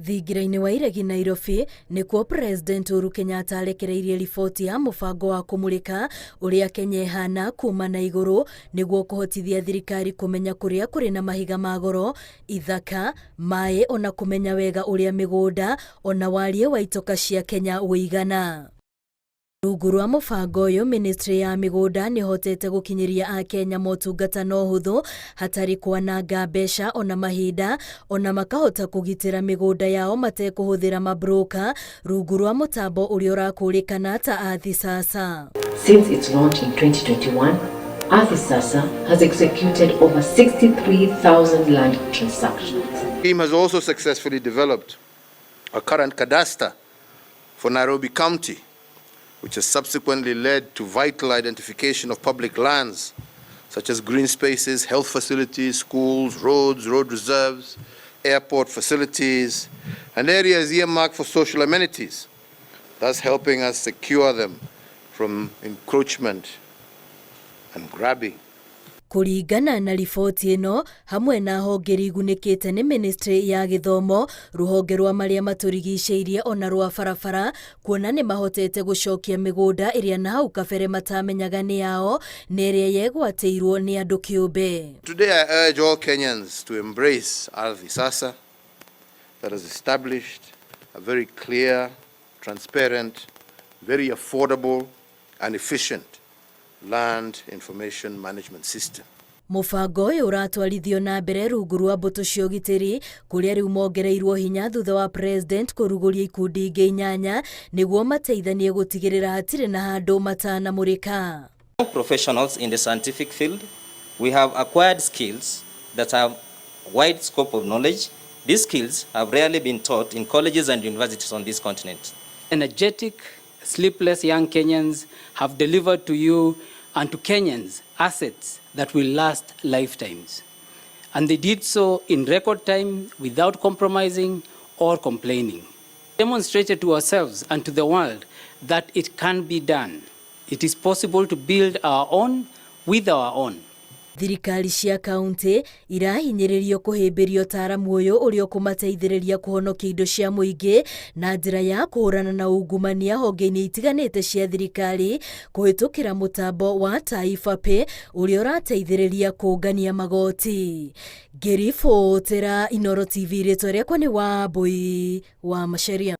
Thingira-inĩ wa iregi Nairobi nĩkuo President Uhuru Kenyatta arekereirie riboti ya mũbango wa kũmũrĩka ũrĩa Kenya ĩhana kuma na igũrũ nĩguo kũhotithia thirikari kũmenya kũrĩa kũrĩ na mahiga ma goro, ithaka, maĩ ona kũmenya wega ũrĩa mĩgũnda ona wariĩ wa itoka cia Kenya ũigana. Rungu rwa mũbango ũyũ, ministry ya mĩgũnda nĩhotete gũkinyĩria akenya motungata na ũhũthũ hatarĩ kwananga mbeca ona mahinda, ona makahota kũgitĩra mĩgũnda yao matekũhũthĩra mabroka rungu rwa mũtambo ũrĩa ũrakũrĩkana ta Ardhi Sasa. Since its launch in 2021, Ardhi Sasa has executed over 63,000 land transactions. The team has also successfully developed a current cadastre for Nairobi County, which has subsequently led to vital identification of public lands such as green spaces, health facilities, schools, roads, road reserves, airport facilities, and areas earmarked for social amenities, thus helping us secure them from encroachment and grabbing. Kũringana na riboti ĩno, hamwe na honge iria igunĩkĩte nĩ ministry ya gĩthomo, rũhonge rwa marĩa matũrigicĩirie ona rwa barabara, kuona nĩ mahotete gũcokia mĩgũnda ĩrĩa na hau kabere matamenyaga nĩ yao na ĩrĩa yegwatĩirwo nĩ andũ kĩũmbe. Today I urge all Kenyans to embrace Ardhi Sasa that has established a very clear, transparent, very affordable and efficient land information management system. Mũbango ũyũ ũratwarithio na mbere rungu rwa mbũtũ cia ũgitĩri kũrĩa rĩu mongereirwo hinya thutha wa president kũrugũria ikundi ingĩ inyanya nĩguo mateithanie gũtigĩrĩra hatirĩ na handũ matanamũrĩka. Professionals in the scientific field, we have acquired skills that have wide scope of knowledge. These skills have rarely been taught in colleges and universities on this continent. Energetic, sleepless young Kenyans have delivered to you and to Kenyans assets that will last lifetimes. And they did so in record time without compromising or complaining. Demonstrated to ourselves and to the world that it can be done. It is possible to build our own with our own. Thirikari cia kaunti irahinyĩrĩrio kũhĩmbĩria ũtaaramu ũyũ ũrĩa ũkũmateithĩrĩria kũhonokia indo cia mũingĩ na njĩra ya kũhũrana na ungumania honge-inĩ itiganĩte cia thirikari kũhĩtũkĩra mũtambo wa Taifa Pay ũrĩa ũrateithĩrĩria kũngania magoti. Ngĩribotera Inooro TV, rĩtwa rĩakwa nĩ Wambui wa Macharia.